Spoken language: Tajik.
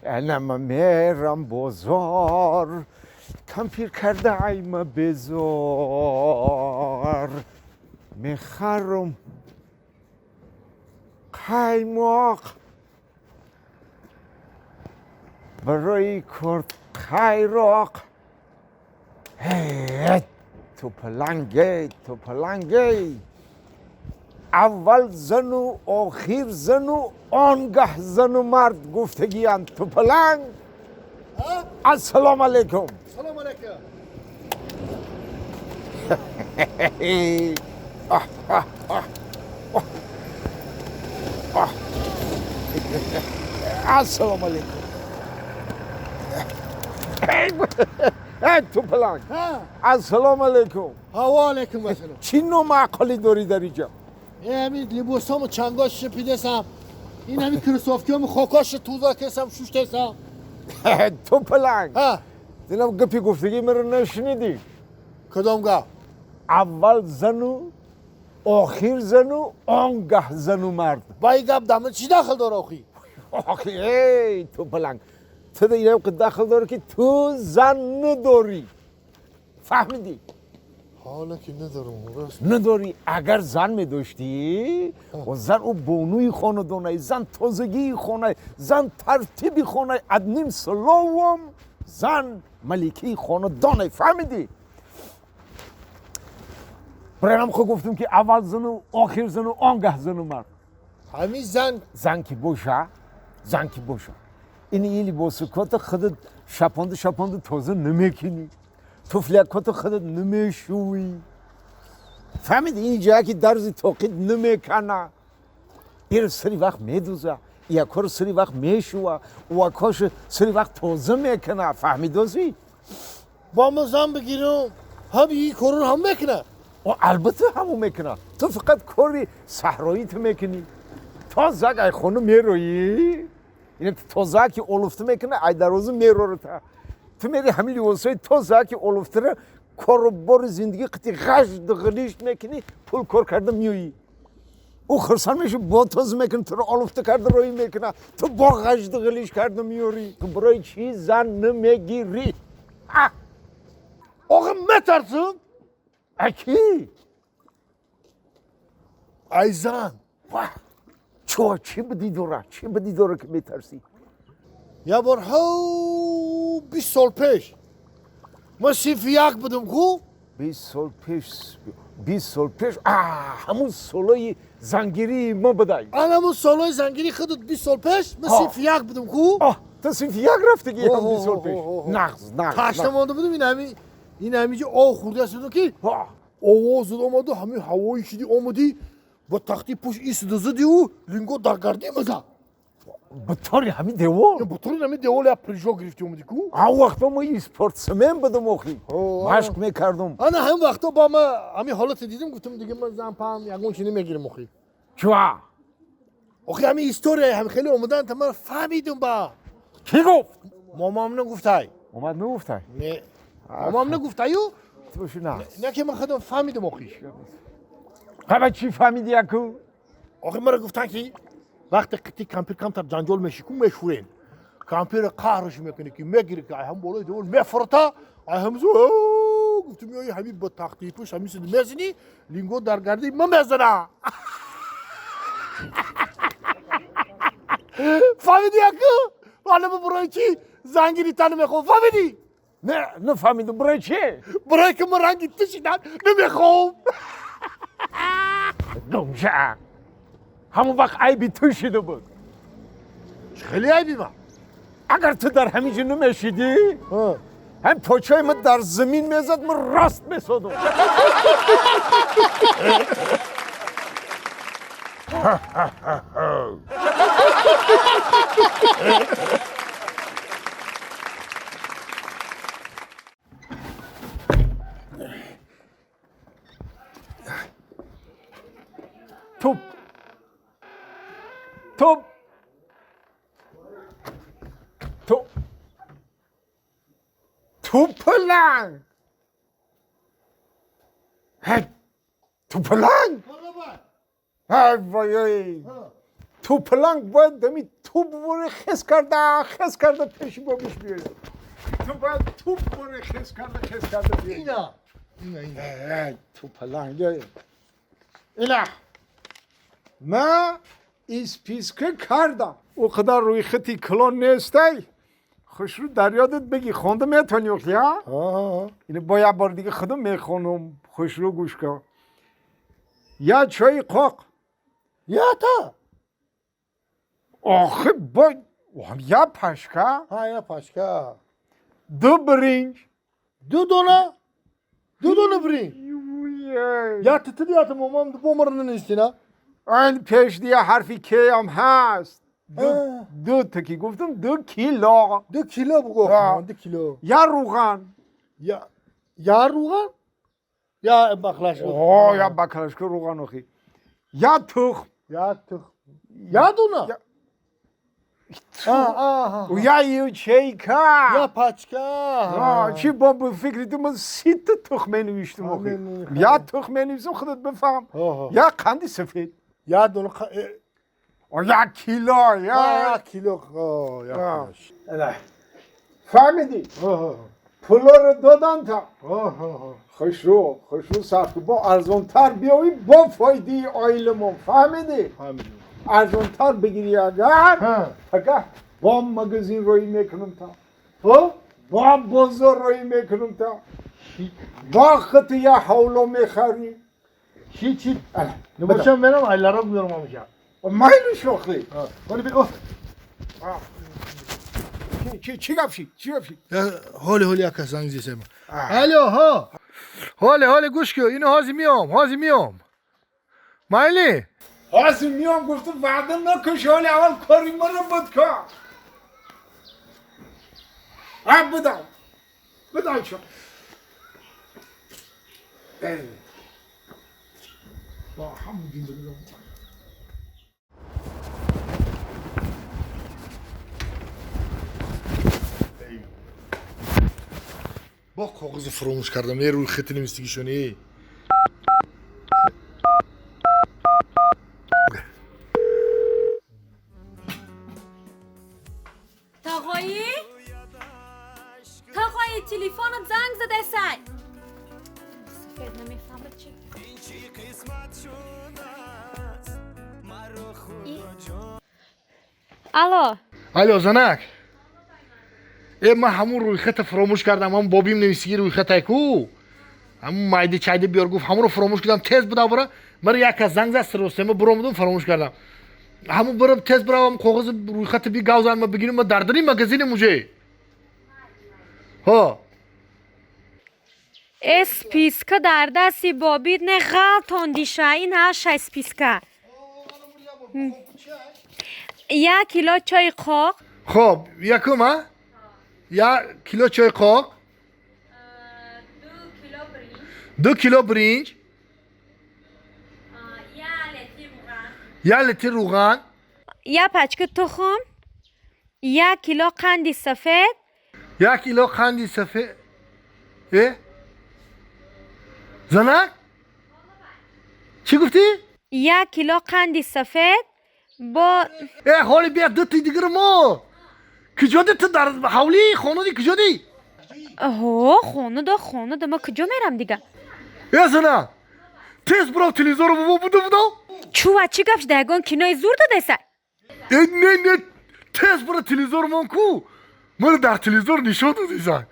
Ана мерам бозор, кампир карда айма безор, мехарам қаймоқ барои корд қайроқ. Ту паланге, ту паланге, аввал зану охир зану онгаҳ зану мард гуфтагиянд. Ту паланг, ассалому алайкум. Салом алейкум. Ассалому алайкум. Ту паланг, ассалому алайкум. Ва алайкум ассалом. Чӣ номаъқулӣ дорӣ дар инҷо? Ҳамин либосҳомо чангош шипидесам, ин ҳамин кроссовкиҳомо хокош туза кесам, шуштесам. Ту паланг, дилам гапи гуфтагӣ маро нашунидӣ. Кадом гап? Аввал зану охир зану онгаҳ зану мард. Ба ин гап дамн чӣ дахл дора охи? Охи, эй ту паланг, ту да инам дахл дора ки ту зан надорӣ, фаҳмидӣ? Ҳоло ки надорам. Надорӣ. Агар зан медоштӣ, зан ӯ бонуи хонадонай, зан тозагии хонай, зан тартиби хонай, одним словом зан маликаи хонадонай, фаҳмидӣ? Барои хо гуфтам ки аввал зану охир зану онгаҳ зану мард. Ҳамин зан зан ки боша, зан ки боша, ин ин либосукота худат шапонда шапонда тоза намекунӣ, туфлякота худат намешӯӣ, фаҳмидӣ? Ин ҷая ки дарзи тоқид намекана, ир сари вақт медуза, якоро сари вақт мешӯа, уакош сари вақт тоза мекуна, фаҳмидозӣ? Бо ман зан бигирам, ҳам ин корро ҳам мекуна? Албатта ҳамон мекуна. Ту фақат кори саҳроӣ ту мекунӣ. Тозак ай хона мероӣ, тоза ки олуфта мекуна, ай дароза мерора та. Ту мери ҳамин либосҳои тоза ки олуфтара кору бори зиндагӣ қити ғажду ғилишт мекунӣ, пул кор карда меоӣ. Ӯ хурсанд меша, бо тоза мекуна, туро олуфта карда роӣ мекуна, ту бо ғажду ғилиш карда меорӣ. Ту барои чӣ зан намегирӣ? Охи метарсам. Аки? Ай зан. Чо, чӣ бидӣ дора? Чӣ бидӣ дора ки метарсӣ? Я бор ҳав 20 сол пеш ман синфи як будам ку? 20 сол пеш, 20 сол пеш, ҳамун солҳои зангирии мо будай. Ан ҳамун солҳои зангирии худат 20 сол пеш ман синфи як будам ку? Ту синфи як рафтагӣ ҳам 20 сол пеш? Нағз, нағз. Ташна монда будам, ин ҳаминҷо об хӯрда будам ки овоз зуд омаду ҳамин ҳавои шиди омадӣ ба тахти пушт исиду зудиу линго дар гардӣ мазад. Ба тори ҳамин девор? Ба тори ҳамин девор як прыжок гирифти омадӣ ку? Он вақто мо спортсмен будам охи. Машқ мекардум. Ана ҳамин вақто ба ма ҳамин ҳолате дидим, гуфтам дига ман зан паҳам ягон чи намегирам охи. Чуа? Охи ҳамин история ҳам хеле омадан та ман фаҳмидум ба. Кӣ гуфт? Момам нагуфтай. Омад нагуфтай? Не. Момам нагуфтаю? Ту на. Не ки ман худам фаҳмидум охи. Қаба чӣ фаҳмиди яку? Охи мара гуфтан ки вақте қити кампир камтар ҷанҷол меши ку мешӯрен. Кампир қаҳраш мекунӣ ки мегирӣ ки ай ҳам болои девор мефурта, ай ҳам зу гуфтум ё ҳамин ба тахти пӯш ҳамин сид мезанӣ, линго дар гардӣ ма мезана. Фаҳмиди яку? Вале ма барои чӣ зангири тан мехоҳам, фаҳмидӣ? Не, нафаҳмидам, барои чӣ? Барои ки ман ранги ту шидан намехоҳам. Гумша. Ҳамон вақт айби ту шида буд. Хеле айби ман. Агар ту дар ҳамин ҷо намешидӣ, ҳам почаи ман дар замин мезад, ман рост месодам. Туп. Туп. Ту. Тупаланг. Тупаланг. ай вой, ту паланг бояд дами ту буре хес карда хес карда пеши бобиш биёяд. Ту бояд ту буре хес карда хес карда биёяд. Ина ина ина. Эй, ту паланг, ина ма исписка кардам. О қадар рӯи хати калон нестай, хушрӯ дар ёдат бигӣ, хонда метавонӣ я? Ина бо як бор дига худам мехонам, хушрӯ гӯш кун. Я чойи қоқ. Я та. Охи бо я пашка. Ҳа, я пашка. Ду биринҷ. Ду дона? Ду дона биринҷ. Я тити я момам бомар нанистина. Ин пеш дия ҳарфи кеям ҳаст. Ду таки гуфтам, 2 кило. 2 кило бугу. 2 кило. Я руған. Я руған? Я баклажка. О, я баклажка руған охи. Я тухм. Я тухм. Я дона? Я ячейка. Я пачка. Чӣ бо фикри ту ман 30 та тухм менавиштам охи? Я тухм менависам, худат бифаҳм. Я қанди сафед. Я дона. 1 кило. Я кило. Фаҳмидӣ? Пулоро додан та хушрӯ хушрӯ сарф бо арзонтар биёвӣ, бо фоидаи оиламон, фаҳмидӣ? Арзонтар бигирӣ агар, пага бо магазин роӣ мекунам та, бо бозор роӣ мекунам та, бо хати я ҳавло мехарӣ. Чӣ чӣ? Набошам мерам айларо меорам ҳамеша. Майлу шохӣ. Чӣ гап шид? Чӣ гап шид? Ҳоли ҳоли як кас занг зесем. Алло, ҳо. Ҳоли ҳоли гӯш кун, ино ҳозир миём, ҳозир миём. Майли? Ҳозир миём гуфтам, ваъда накуш, ҳоли аввал кори маро буд кун. А бидам. Бидам чо. Бо ҳамун ҷин. Бо коғази фуромӯш кардам, е рӯи хати навистагишони. Тағоӣ, тағоӣ, телефонат занг задасай. Сафед намефаҳмад чи. Алло. Алло, занак. Э, ман ҳамун рӯйхата фуромӯш кардам, ҳамун бобим нависиги рӯйхатай ку. Ҳамун майда чайда биёр гуфт, ҳамунро фуромӯш кардам, тез буда бара. Мара як кас занг зад, сиросема буромадум, фаромӯш кардам. Ҳамун барам тез биравам, коғази рӯйхата би гавзан ма бигирим, ма дар дари магазинем уже. Ҳо. Э, списка дар дасти бобит не, ғалтон диша, ин ҳашай списка. 1 кило чойи қоқ. Хоб, якум, а? 1 кило чойи қоқ. 2 кило биринҷ. 2 кило биринҷ. 1 литр руған. 1 литр руған. Я пачка тухм, 1 кило қанди сафед. 1 кило қанди сафед. Э? Занак? Чӣ гуфтӣ? 1 кило қанди сафед бо Э, ҳоли бия ду ти дигар мо. Куҷоди ту, дар ҳавлӣ хонади куҷодӣ? Ҳо, хонада, хонада, ма куҷо мерам дига? Э, зана, тез бирав телевизорро бобо буда будам. Чува, чӣ гап шуда, ягон кинои зур додеса? Э, не, не, тез бира телевизор мон ку. Мара дар телевизор нишон додисан.